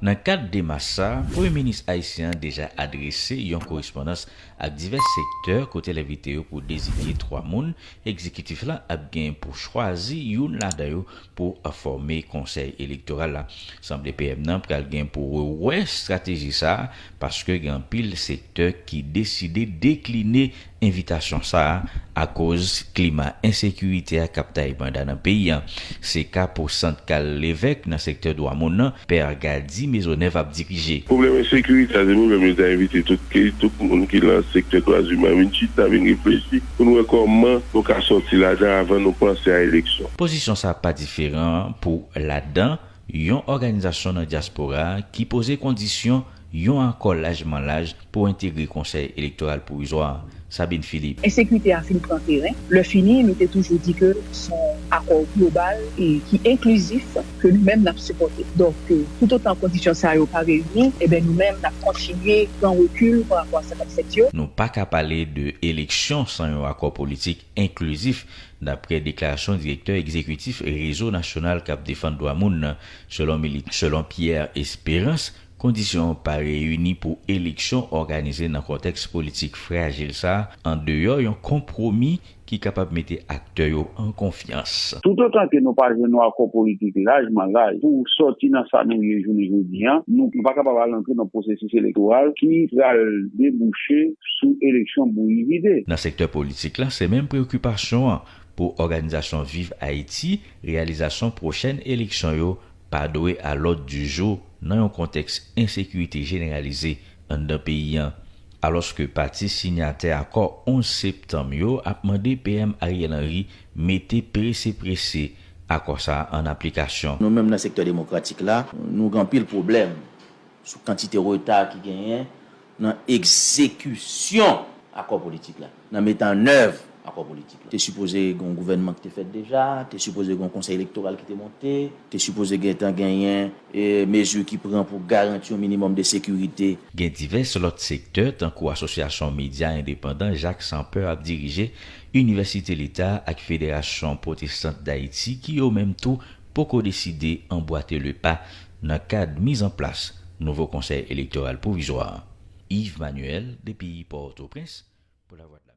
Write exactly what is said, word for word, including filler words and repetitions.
Nan kad demach sa a, Premye Minis ayisyen an deja adrese yon korespondans ak divès sektè kote l envite yo pou deziye twa moun egzekitif la ap gen pou chwazi youn ladan yo pou fòme konsèy elektoral la. Sanble P M nan pral gen pou rewè estrateji sa a, paske gen anpil sektè ki deside dekline envitasyon sa a akoz klima ensekirite a k ap taye banda nan peyi a. Se ka pou Sant Kal Levèk nan sektè dwa moun nan, Pè Gady Mezonèv ap dirije. Pwoblèm ensekirite a, se pwoblèm yo ta envite tout, ke tout moun ki nan sektè dwa imen vin chita, vin reflechi pou n wè kòman nou ka sòti ladan avan nou panse a eleksyon. Pozisyon sa a pa diferan pou ladan yon òganizasyon nan dyaspora a ki poze kondisyon yon akò lajman laj pou entegre Konsèy Elektoral Pwovizwa a. Sabine Philippe. Ensekirite a fin pran teren. Lè fini, nou te toujou di ke se yon akò global e ki enklizif ke nou menm n ap sipòte. Donk, toutotan kondisyon sa yo pa reyini, ebyen nou menm n ap kontinye pran rekil pa rapò a sa k ap fèt yo. Nou pa ka pale de eleksyon san yon akò politik enklizif, dapre deklarasyon direktè egzekitif Rezo Nasyonal k ap Defann Dwa Moun nan. Selon milit-, selon Pierre Espérance, kondisyon yo pa reyini pou eleksyon òganize nan kontèks politik frajil sa a, andeyò yon konpwomi ki kapab mete aktè yo an konfyans. Toutotan ke nou pa jwenn yon akò politik lajman laj pou sòti nan sa nou ye jounen jodi a, nou, nou pa kapab al antre nan pwosesis elektoral ki pral debouche sou eleksyon bouyi vide. Nan sektè politik la, se menm preyokipasyon an pou òganizasyon Viv Ayiti, reyalizasyon pwochèn eleksyon yo pa dwe a lòd di jou nan yon kontèks ensekirite jeneralize anndan peyi a. Alòske pati sinyatè akò onz septanm yo ap mande P M Ariel Henry mete prese prese akò sa a an aplikasyon. Nou menm nan sektè demokratik la, nou gen anpil pwoblèm sou kantite reta ki genyen nan egzekisyon akò politik la, nan mete an èv akò politik la. Te sipoze gen yon gouvènman ki te fèt deja, te sipoze gen yon konsèy elektoral ki te monte, te sipoze gentan genyen e mezi ki pran pou garanti yon minimòm de sekirite. Gen divès lòt sektè, tankou Asosyasyon Medya Endepandan Jacques Sampeur ap dirije, Inivèsite Leta ak Federasyon Pwotestant Dayiti, ki yo menm tou poko deside anbwate le pa nan kad mizanplas nouvo Konsèy Elektoral Pwovizwa a. Yves Manuel, depi Pòtoprens, pou Lavwadlamerik.